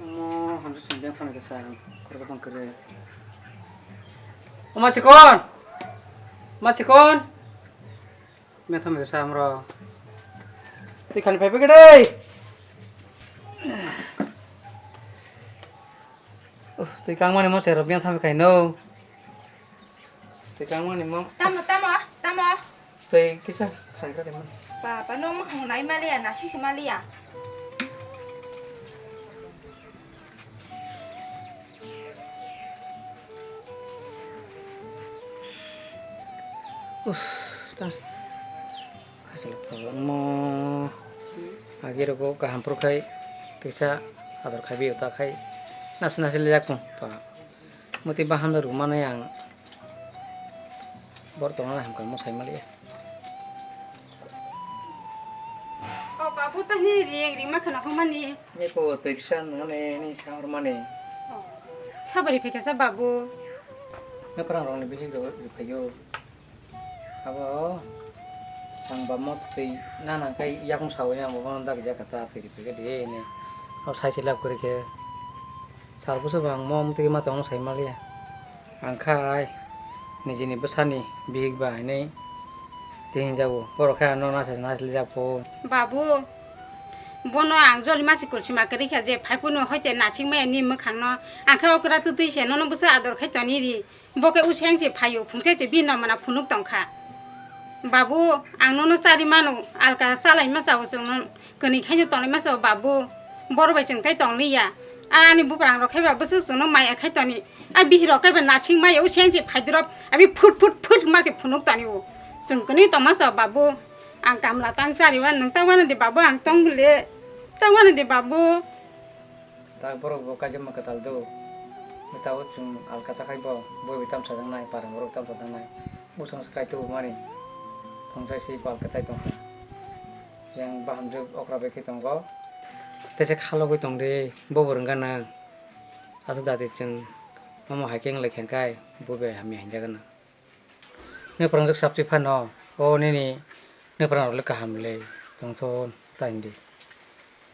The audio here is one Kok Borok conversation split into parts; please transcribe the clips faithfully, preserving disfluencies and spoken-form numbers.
Mo hamsa song beng thani kisa, korok bang kere. O ma sikon. Ma sikon. Beng thani kisa amro. Twi khani phai phai dei. Uh, twi kangmani mo cherok beng thani kai no. Twi kangmani mo. Tamo, tamo, tamo. Tei kisa thangkha de man. Baba, no mwkhang nai maliya, nasik se maliya. Uff, tang. Kaisa phobangmo. Agi rogo kaham phuru khai, tisa ador khai biyo ta khai. Nasi nasi lijak pung pa. Muti baham da rumani ang. Bor tongna hamkha mo sai maliya. O babu, tani ri, ri ma khana homani. Ni ko twi kisa nangani, ni sa hormani. O, sabari phikha sa babu. Ni parang rong ni bihik ro, ri phayo. Abo, ang ba mo twi nana kai yakung sawi ang bo dag jaka ta twi ri phikha de ni. O sai se lab kori khe. Sar busu bang mo muti ma tong sai maliya. Ang khai nijini bwsani bihik ba hinwi tihini jago. Borok khe ano nasa nasa lijak pho. Babu, bono ang joli masi kulsi ma kwrwi kha je phai phunu hoite nasing maya ni mwkhang no. Ang khe okra twtwi se nono bwsa ador khai toni ri. Bo khe useng se phaio phungse se bini no mana phunuk tong kha. Babu, ang nono chari mano alka chalai ma chao chwng no. Kwnwi khaino tonwi masa o babu, boro bai chwng tai tongliya. Ani buprang rok khaiba bwswk chwngno maya khai toni. A bihirok khaiba nasing maya, useng se phaidrop, abi phut phut phut ma se phunuk toni o. Chwng kwnwi tong masa o babu. Ang kamla tang chariwa, nwng tang mano de babu, ang tong le. Tang mano de babu. Tak borok bo kaijak ma kwtal do. Mita o chwng alka ta khai bo, boi bai tam sajak nai, parang borok tam sajak nai. Bwsang se kaitor mani. Thongchai se pal kwtai tongkha. Yang bahamjwk okra bai khe tongo. Tei se khalogwi tong di, bo bo rwngkha nang. Aswk dati chwng omo hai khe wng lai khe kai, bo bai hamya hinjak nang. Nini prangjwk sapti phano, o nini, nini prangrok le kaham le, tongthon ta hindi.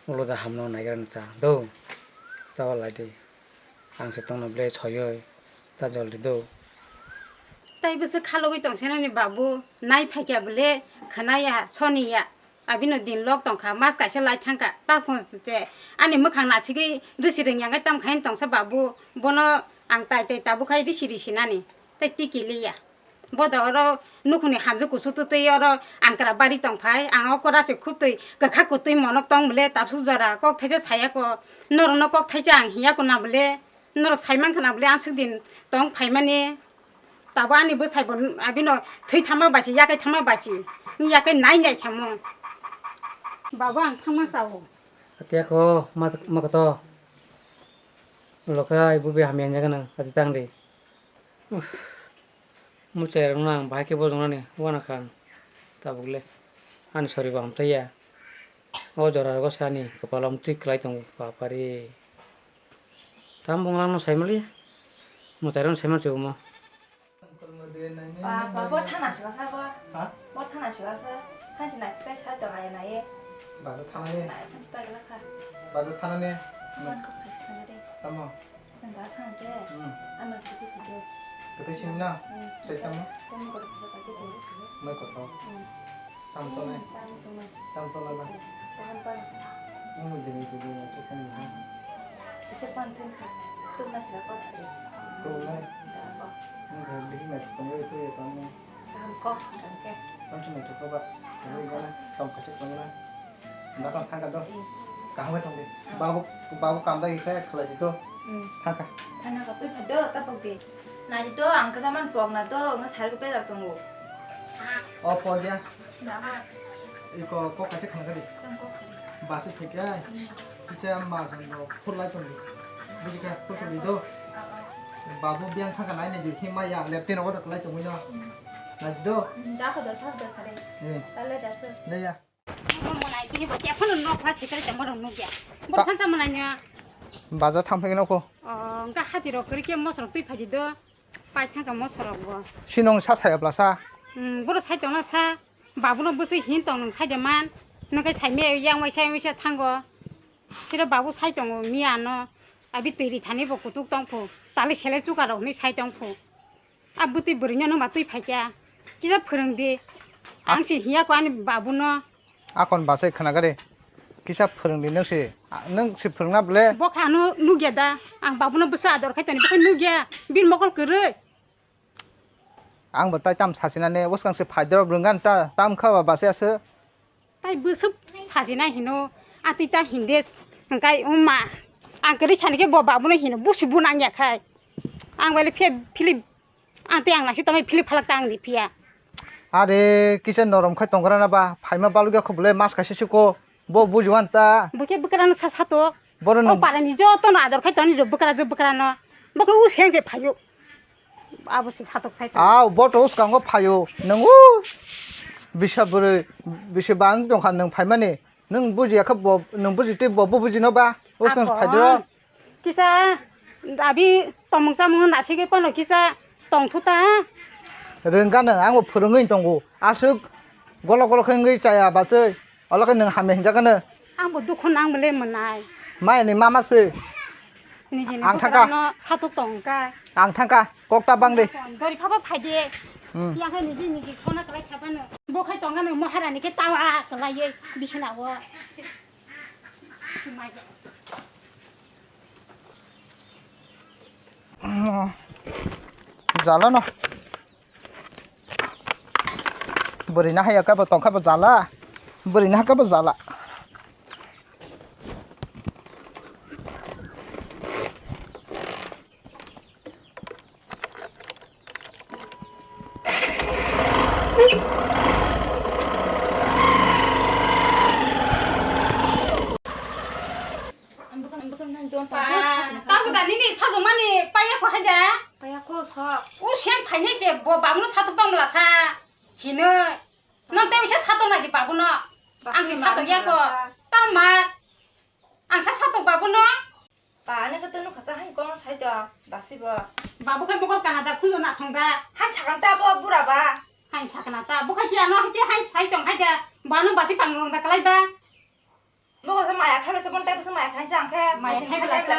Ulo da hamno naigra nita, do, ta walai di. Ang se tongna ble soyoi, ta joldi do. Tai bwswk khalogwi tongse nani babu, nai phaikya bole, khwnaya, soniya. Abino din lok tongkha, mas kaisa lai thangkha, ta phone se ani mwkhang nachigwi risi rwngya khe tam khain tongsa babu, bono ang tai tai tabuk khai risi risi nani, tai tiki liya. Boda oro nukhungni hamjwk kusu twtwi oro angkra bari tongphai, ang okora se khubtwi kwkha kwtwi monok tong bole, tabsuk jora kok thaisa saya ko, norokno kok thaisa ang hiya ko na bole, norok sai mankha na bole, ang swk din tong phaimani, tabo ani bwsai bo abino thwi thangma bachi, yakai thangma bachi, yakai nai nai thangmo. Babu, ang thangma sao. Atiya ko ma, ma koto. Lokai bubi hamya nyaga nang, ati tang di. Uff. Muchai rok nang bahai khe bojong nani wana kha ang. Tabuk le ani sori bo hamtaiya. O jora rogo se ani kwpalo mtwi kwlai tongo, bapare. Tam bonglang no sai mali. Muchai rok sai mali omo. Baba, bo thana sila sa bo. Ha? Bo thana sila sa. Hansi na tai sa to ai na ye. Baza thana ye. Na hansi pa gala kha. Baza thana ne. Man ko phai thana de. Tamo. Nang ba sang je. Hmm. Ano kiti kiti. Kete sing na. Hmm. Sai tamo. Tamo ko ko ko ko. Mai ko to. Hmm. Tam to nai. Tam to nai. Tam to nai. Tam to nai. Mo mo dini dini mo chukang ni. Ise pan thun kha. Tu na sila ko. Tu na. Da ko. Mo dini dini mo chukang ni tu ye tam ni. Tam ko, tam ke. Tam sini tu ko ba. Tam ko. Tam kachik tam na. Nda tong thangka do. Hmm. Kaham tong di. Babu, babu kam da ikhe khlai di do. Hmm. Thangka. Thangka ko tu do ta pok di. Na di do ang kasaman pok na do nga sar ko pe da tongo. O pok ya. Na ha. Iko kok kaisa khangkha di. Tang kok sari. Basi thik ya. Hmm. Kicha ma san do phulai tong di. Buji ka phul tong di do. Ah, ah. Babu biang thangka nai nai di hima ya lepte no ko da khlai tong yo. Hmm. Na di do. Hmm, da ka dor phak dor khare. Eh. Tale da so. Le ya. Bo monai tini bo khe phano nok na sikari tamo rok nukya. Bo Ba- thansa monai nya. Bazar thang phai nokho. Oh, engka hati rok kri khe mosrok twi phaji do. Pai thangka mosrok bo. Sinong sa saya plasa. Hmm, boro sai tongna sa. Babu no bwswi hin tong nung sai de man. Nung kai sai me yang wai sai wai sa thango. Sira babu sai tongo miya no. Abi twi ri thani bo kutuk tong phu. Tali sele chuka rok hinwi sai tong phu. A bwtwi bwrwino nwng ba twi phaikya. Kisa phwrwng di. Ang se hiya ko ani babuno. Akon basai khwnaga de. Kisa phwrwng di nwng se. Nwng se phwrwngna ble. Bo kha ano nugya da. Ang babuno bwsa ador khai toni bo khe nugya. Bini mokol kwrwi. Ang bo tai tam sasinani bwskang se phaidrop rwngani ta tam kha ba basai aswk. Tai bwswk sajina hino, atwi ta hindes, hwnkhe wngma, ang kwrwi sani khe bo babuno hino, busu bu nang ya khai. Ang bai le phiya philip, ang tei ang nasi tomai philip phalak ta ang di phiya. Are kisa norom khai tonggra na ba, phaima balugya kho bole mas kaisa siko, bo bujiwan ta. Bo khe bwkrano sa sato. Boro o no parani joto no ador khai toni ro bwkra jo bwkrano. Bo khe u seng je phayo. Abo se satok sai ta. Aw, bo to uskango phaio. Nwng u bisa bwrwi, bisa bang tongkha nwng phaimani. Nwng bujiya khe bo, nwng buji tei bo, bo bujino ba. Uskang Ako. Phaidro. Kisa abi tomung samung nasigwi pono kisa tongthu ta. Rwngkha nwng, ang bo phwrwngwi tongo. Aswk golo golo khe wngwi chaya bachwi. Olo khe nwng hamya hinjakgano. Ang bo dukhu nang bole mwnai. Mai ni mama se. Niji ni Ang thangka. Bwkrano satok tongkha. Ang thangka, kok ta bang de. Dori phaba phai de. Hmm. Yang khe niji niji sona kwlai sabano. Bo khai tongkha nwng Maharani khe tawa kwlaiwi bisina o. Jala no. Bwrwi na haya khe bo tong khe bo jala. Bwrwi na khe bo jala. Tamo da nini sajwkmani paiya kho hai da? Paiya kho sok. O sem phainai se bo babuno satok tong bwla sa. Hinwi. Nang tei bisa satok nai di babuno. Ang se satok ya kho. Tamo ma. Ang sa satok babuno. Pa, ani khe tunu khacha hai kono sai to, dasi bo. Babu khe mokol kana da, khuyo na thong da. Hai sakhan ta bo bura ba. Hai sakhan ta, bo khai khe ano hai khe hai sai tong hai da. Bano basi pang rong da kalai ba. Bo khe maya khai sa, bon tai khe maya khai sa ang khe. Maya khai bwla sa.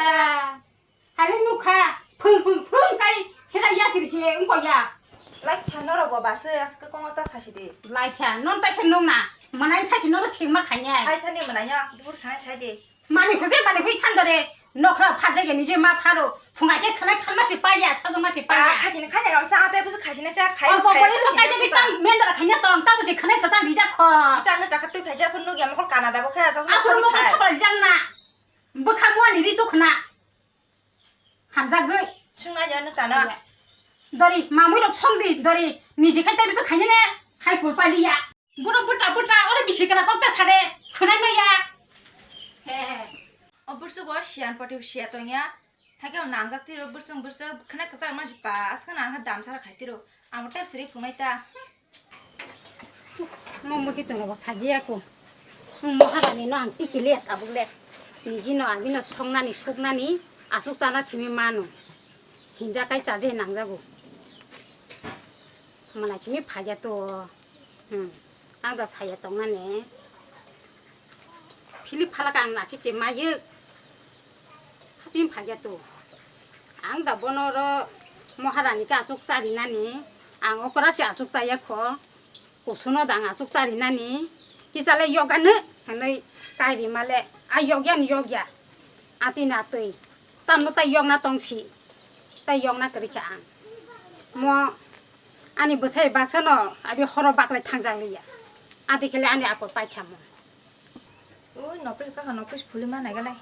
Hali nukha, phung phung phung kai sira ya kiri se ungko ya. Lai kha norok bo basi aske kono ta sasi di. Lai kha, non tai se nung na. Manai sai se nono thik ma khanya. Sai thani manai ya, bur sai sai di. Mani khuje mani hui thandore, nokra phaje ge nije ma pharo, phunga ke khanai khanma se paya, sajo ma se paya. Khajini khajini gamsa ate busu khajini sa khai. Abo khai bole so khai khai de khai bitang mendra khanya tong, ta buji khanai kachang rija kho. Bitang ne takha tui phaja phun nugi amokol Canada bo kha, so. Aphur mo khai. Khobor jang na. Bwkha mo ni ri to khna. Hamjagwi. Sungna ya no tana. Dori, mamui rok song di, dori. Niji khai tai busu khanya ne, khai kul paliya. Bono bwta bwta, oro bisi kana kok ta sare, khwnai maya. He. O bursu bo siyan poti siya tongya. Hake o nangjak tiro bursu bursu khwnai kwchak ma si pa, aska nang kha dam sara khai tiro. Amo tep siri phunai ta. Mo mugi tong bo saji aku. Mo harani no ang tiki le tabuk le. Niji no abi no songnani suknani asuk chana simi mano. Hinja kai chaje nangjago. Mana simi phagya to. Hmm. Ang da saya tongnani. Philip phalak ang nasik se mayuk. Haching phagya to. Ang da bono ro Maharani ka achuk charinani. Ang okora se achuk chaya kho. Kusuno da ang achuk charinani. Kisale yogano. Hanoi kairi male. A yogyan yogya. Ati na twi. Tamno tai yokna tongsi. Tai yokna kwrwi kha ang. Mo ani bwsai baksa no abi horo baklai thangjak liya. Ati khele ani apor paikha mo. Ui, nokpri kaka nokpri phuli ma naigalai.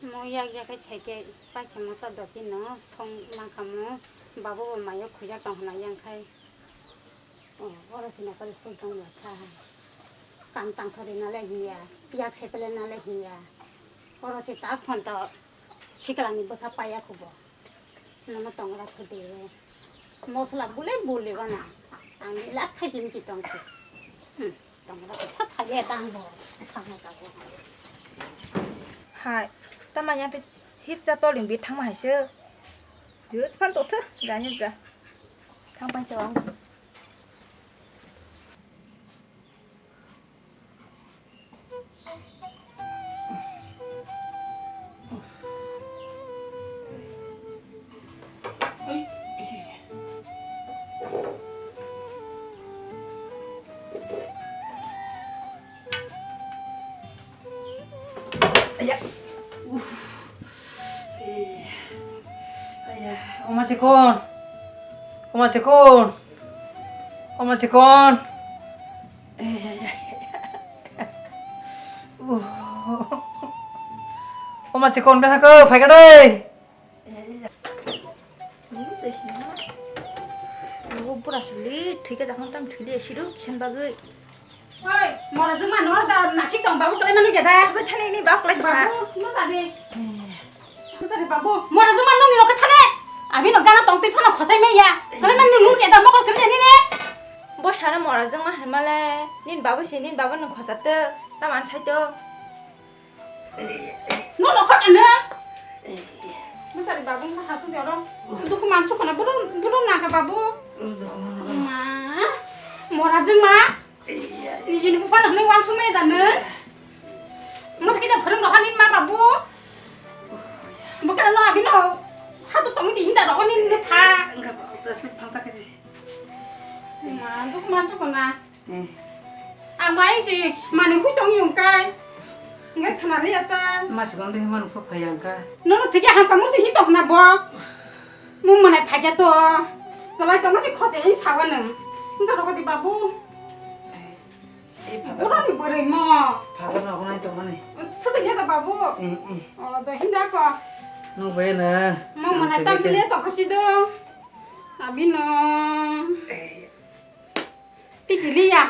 Mo yak yak khe sai khe paikha mo ta doti no song ma kha mo, babo bo mayo khujak tong hwnna yang khai. Oh, oro sina kari phul tong la sa. Kam tang thori na le hiya, piyak sepele na le hiya. Oro si ta phon to sikla ni bwkha paya khubo. Nono tongra khude. Mosla bule bule bana. Ang ni lak khai jim chi tong khe. Hmm, tongra khe sa sa ye tang bo. Khana sa bo. Hai, tamanya te hip cha tol ring bi thangma hai se. Ju chpan to the, jani ja. Thang pan cha. Aya. Uf. Eh. Aya. Oma chikon. Oma chikon. Oma chikon. Eh, aya, aya. Uh. Oma chikon, betha ko, phai ka dei. Nugo bura sibili thwikhe jakhon tam thwili siru kisan bagwi. Oi, mora jwngma nor da nasik tong babu tolai manu geda. Khajai thani ni bak lai babu, musa de. Musa de babu, mora jwngma noni rokhe thane. Abi no gana tong twi phano khajai maya. Tolai manu nu geda mokol kri jani ne. Bo sana mora jwngma hemale. Nin babu se nin babu nung khajat to. Taman sai to. No no khot ano. Masari babu na hasu jaro. Dukhu mansu khona buru buru na ka babu. Ma. Mora jwng ma. Nijini bupa no hwnwi wansuk maya da no. No kita phwrwng rohani ma babu. Bukara no abino. Satu tong di hinda rohani no pha. Enggak, enggak, enggak, enggak. Ma dukhu mansu khona. Eh. Ang bai si mani hui tong yung kai. Ngai khna liya ta. Ma si gong de manu pha phai yang ka. Nono thik ya ham kamu si hi tong na bo. Mu mana phai ya to. Kalai tong si khoje hi sawa nang. Ngai roko di babu. Eh, eh, pha. Ura ni bore mo. Pha ta na ko nai tong mani. Sete ya ta babu. Eh, eh. O do hinda ko. No be na. Mo mana tam si le to khachi do. Abino. Eh. Tikiliya.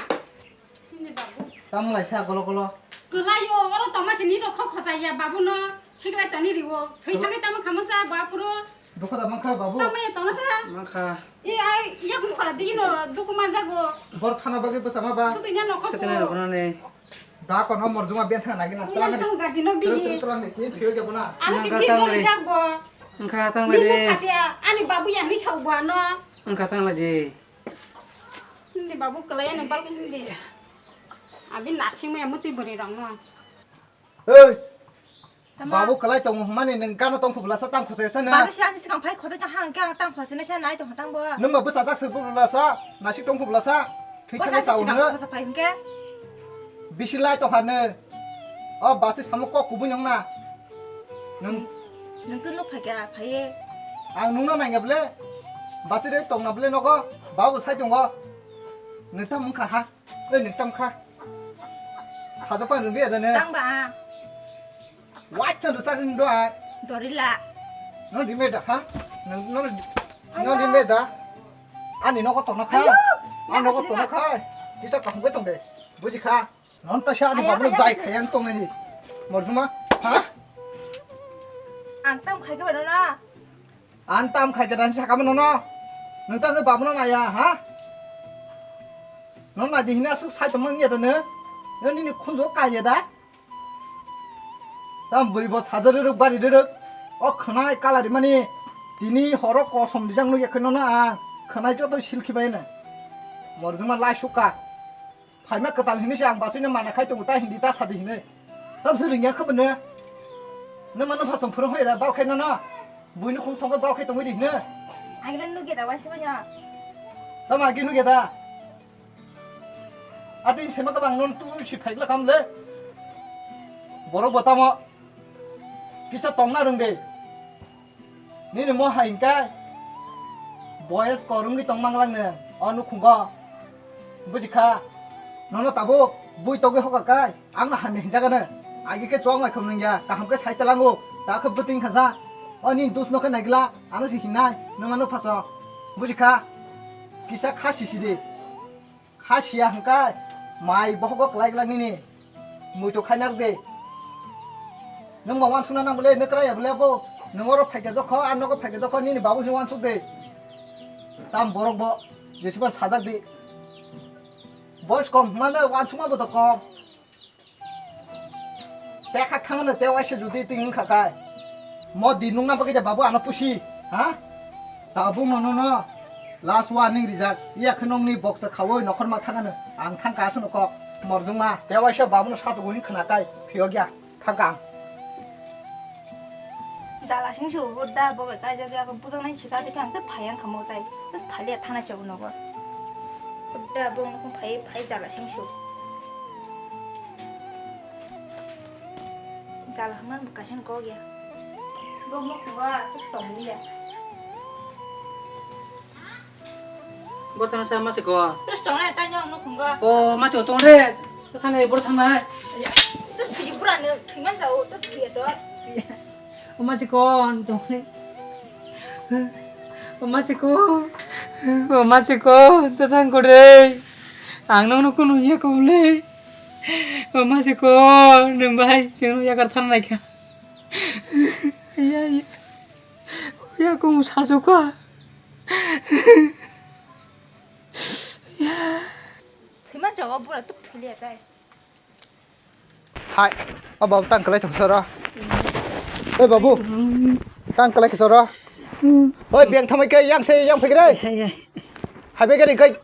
Hindi babu. Tamo lai sa kolo kolo. Kelayo, oro tongma sini rokho khosaiya babu no. Khiklai toni riwo. Thwi thangwi tamo khamo sa ba phuru. Dukha da mankha babu. Tamo ya tongna sa. Mankha. I ai ya khum khara digi no dukhu man jago. Bor thana bagwi bwsa ma ba. Sutu nya nokho. Sutu nya nokho ne. Da kono morjuma ben thang nagi na. Ulan tong gadi no bigi. Tang tang ni kin thio jabo na. Ano chiphi joli jabo. Engkha tang lai de. Ani babu ya ni sau ba no. Engkha tang lai de. Hindi babu kalai ani balkon hindi. Abi narsing maya muti buri rong no. Hey. Tama. Babu kalai tongo hwnmani nwng gana tong khubla sa tang khosai sa na. Babu si ani sikang phai khotai tong hang gana tang khosai na sa nai tong tang bo. Nwng ma bwsa jak se bubla sa nasik tong khubla sa. Thwi thani sa sikang khosa phai hwnkhe. Bisi lai tong hane. O basi samo kok kubui nong na. Nwng. Nwng to nuk phai kha phai. Ang nungno nai ble. Basi re tong na ble nogo. Babu sai tongo. Nwng ta mung kha ha. Oi nwng tam kha. Khaja pa nwng be da ne. Tang ba. Wai chan rwsa ring do ai. Dorila. No di me da ha. No no no di me da. Ani nogo tong na kha. Ani nogo tong na kha. Kisa kaham ke tong de. Buji kha. Non ta sha ani babu zai kha yang tong ni. Morjuma. Ha? Ang tam khai ke ba na. Ang tam khai ke dan saka mano no. Nung ta nung babu no naya ha. Non na di hina asuk sai tong mang ya da ne. Nini khunjo ka ya da. Tam buri bo sajar ruk bari ruk. O khanai kala ri mani. Tini horo kosom di jang nung ya khano na ang. Khanai joto silki bai na. Morjuma lai suka. Phaima kwtal hinwi se ang bachwino mana khai tongo ta hindi ta sadi hinwi. Tam se ringya khe bwno. Nang mano phasong phwrwng hoya da bal khai nono. Buino khung thongo bal khai tongwi di hinwi. Agre nuge da waisa manya. Tam agi nuge da. Ati sema ka bang non tu si phaikla kam le. Borok bo tamo. Kisa tongna rwng de. Nini mo hai hingkai boyes ko rungwi tong manglang ne o nukhungo. Buji kha. Nono tabuk bui togwi hoka kai ang no hamya hinjaga ne. Agi khe chong lai khum nungya kaham khe sai talango ta khe bwtwing khaja. O nini dus no khe naigla ano si hinai nung ano phaso. Buji kha. Kisa kha sisi de. Kha siya hwnkhe mai bohogo kwlai glak nini muitu khainar de. Nwng ma wansukna nang bole, nwng kwlai ya bole abo. Nwng oro phaikhe jokho, ang nogo phaikhe jokho, nini babu hwnwi wansuk de. Tam borok bo jesiba sajak di. Boys kom hwnmano wansukma bo to kom. Te kha thangno te waisa judi twi wngkha kai. Mo di nungna bagwi da babu ano pusi. Ha? Tabuk no no no. Last warning rijak. Iya khe nongni boksa khawoi nokhor ma thangano. Ang thangka aswkno kok. Morjongma. Te waisa babuno satok wngwi khna kai. Phiyok ya. Thangka ang. Jala sing su da bo bai kai jagwi ako bujang nai sika de khe ang te phai ang kha mo tai. Bas phai le thana se uno bo. Da bo no phai phai jala sing su. Jala hwnmani bo kaisa kok ya. Bo mokhugo tus tong liya. Bor thangna sa ma se ko. Tus tong le tai nyong no khungo. O ma se tong le. Thang le bor thangna. Tus thiji pura no thwiman jao to thwiya to. O ma se ko tong le. O ma se ko. O ma se ko to thang ko re. Ang nong no kunu ye ko le. O ma se ko nung bai sing ya kar thang nai kha. Ya ya. Ya ko mu sa jo ka. Thwiman jawa bura tuk thuli atai. Hai, o babu tang kalai thong soro. Oi babu, tang kalai soro. Oi biang thamai ke yang se yang phigre. Hai be gari kai.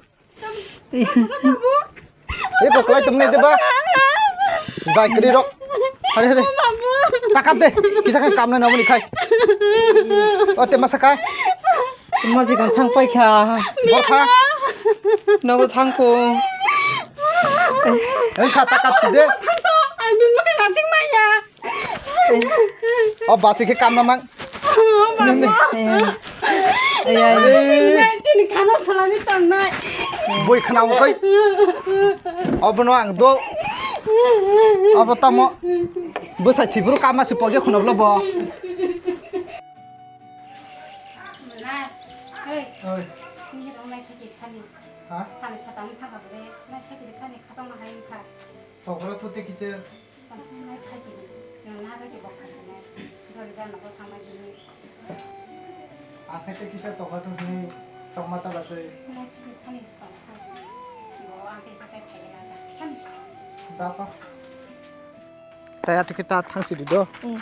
Eko kalai tumne deba. Jai kri rok. Hari hari. Takat de. Kisa kan kam na nabuni khai. O te masa kai. Maji kan thang pai kha. Bor kha. Nogo thang ko. Eng kha takat si de. Ang bin mo kan jing maya. O basi khe kam na mang. Boi khna mo koi. Obo no ang do. Obo tamo. Bwsai thiburu kama se pogya khuna blo bo. Mana? Hei. Oi. Ni rong lai thaki thani. Ha? Sale satang thaka bole. Lai thaki thani khatong na hai kha. Tokoro thute kise. Tokoro nai thaki. Nang na thaki bok thaki nai. Jori jan ko thang mai jini. Akhai te kise tokha thuni tokma ta basoi. Lai thaki thani tokha. Bo ang te jakai thai na thani. Dapa. Taya tiki ta thang sidi do. Hmm.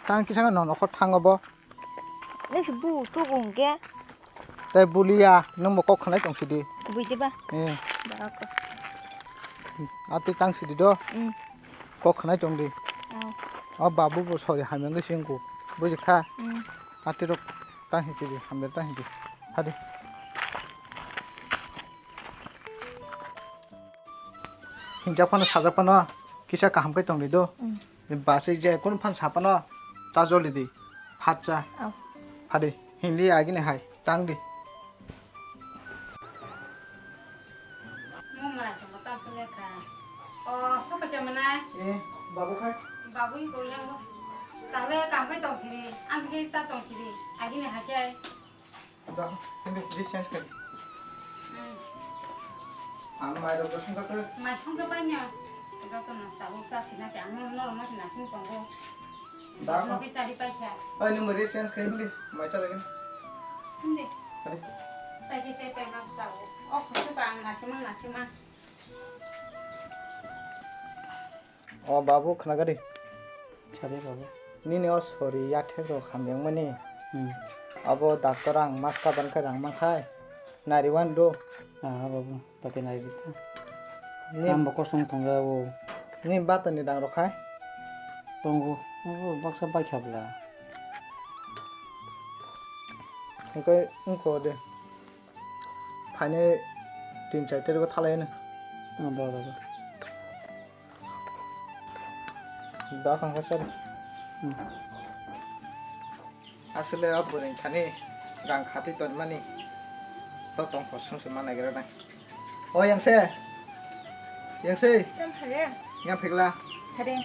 Tang kisa no nokho thango bo. Nisi bu tugung ke. Tei bulia nungbo kok khnai tong sidi. Bui diba? Eh. Ba ko. Ati tang sidi do. Hmm. Kok khnai tong di. Oh. O babu bo sori hamya ngi singku. Buji kha. Hmm. Ati rok tang hiti di, hamya tang hiti. Hadi. Hingjak phano sajak phano kisa kaham khe tongdi do. Mm. Basui je kunu phan saphano ta joli di. Phatsa. Au. Phadi hindi agini hai tang di. Mo mara chamo tam sung kha. O sopa chamo nai. Eh, babu khai. Babu ko yang. Tang le kam kai tong siri, ang khe ta tong siri. Agini hai khe. Da, hindi, hindi change kari. Hmm. Ang mai rok sung kha. Mai sung kha banya. Ito to na tabuk sa sina si ang no no no sina sing tongo. Da. No ke chari pai kha. Ai ni mari change kari hindi. Mai sa lagi. Hindi. Hari. Sai ke sai pai ma sa. Oh, khusu ka ang na sima na sima. O babu, khna gari. Sade babu. Nini o sori yathek rok hamyang mani. Hmm. Abo doctor ang maska ban khe rang man khai. Nari wan do. Ah, babu, tati nari di ta. Ni tambo kosong tong ya bo. Ni bata ni dang rok khai. Tongo. Abo baksa bai khabla. Oke, ungko de. Phainai tin char tarik o thalai hino. Oh, da, da, da. Da kang kasa. Hmm. Aswk le o bwrwini thani rang khatwi tonmani to tongkho songse ma naigra nai. O yang se. Yang se. Tam phale. Yang phikla. Sade.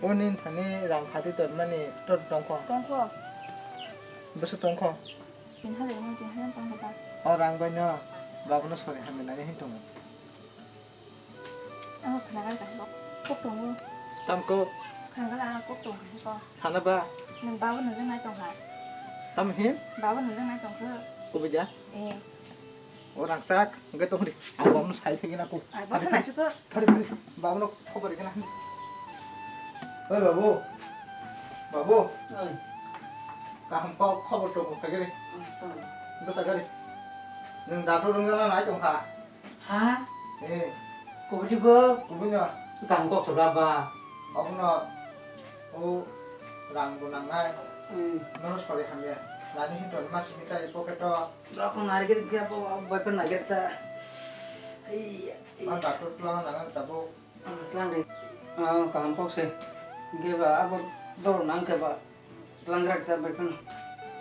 O nini thani rang khatwi tonmani to tongkho. Tongkho. Bwswk tongkho. Tin hajar mo tin hajar tongkho ta. O rang bai no babono sori hamya nai hin tongo. Ang khnagar ka kok tongo. Tam kok. Khnagar ang kok tong ka ko. Sana ba. Nang babo nang nai tong ha. Tam hin? Babo nang nai tong ko. Ko bija? Eh. O rangsak, engke tong di. Ang babo no sai phigina ko. Ai babo nang ko. Phari phari. Babo no khobor gina. Oi babu, babu, Oi. Kaham kok khobor tongo kagari. Oi, tongo. Bwsa gari. Nwng dato rwngjakna nai tongkha. Ha? Eh. Kubui di bo? Kubui no. Kaham kok chwla ba. Obono o rang bo nangnai. Hmm. Nono sori hamya. Nani hinton ma simi tai pocket o. Rok nari gir gya bo, boyfriend nari gir ta. Ai, ai. Ma dato tla nangan tabo. Tlang de. Ah, kaham kok se. Ge ba abo dor nang ke ba. Tlang rak ta bai kan.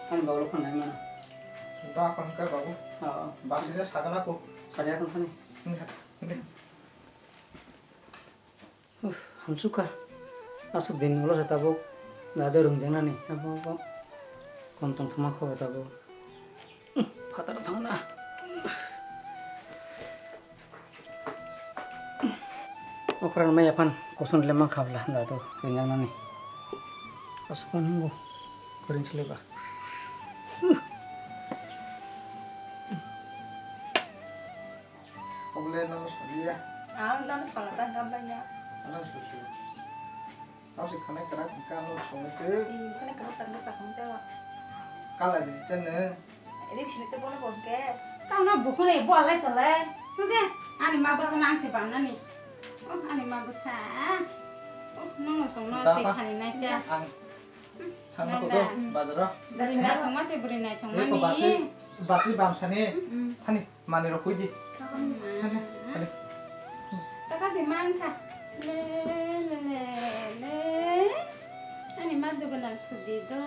Kan ba lo kan nai mana. Da kan ka babu. Ah. Ba sini sadana ko. Sadana ko sini. Ini, ini. Uf, hamsuka. Asuk din ulo sa tabuk. Dado rung jana ni. Abo, abo. Kon tong thuma ko tabuk. Phatar thangna. Okran maya phan koson le mang khabla da to rinang nani. Aspan ngo korin chile ba. Oble no solia. Ah, no sola ta gam banya. Ano susu. Tamo se khwnai kwrak hwnkhe ano songwi twi. Ee, khwnai kwrak chakma chakma tei o. Kalai di tei nwng. Ri sini tei bono bo hwnkhe. Tamo no bukhwnai bo alai tolai. Tode ani ma bwsa nang se bangnani. Oh, ani ma bwsa. Oh, nono songno tei khani nai ta. Ang thangna kodo bazaro. Bwrwi naithokma se bwrwi naithokmani. Eko basi, basi bamsani. Hani. Mani rok koi di. Kali, kali. Taka di mangkha. Le, le, le, le. Ani ma dugan ang thudi do.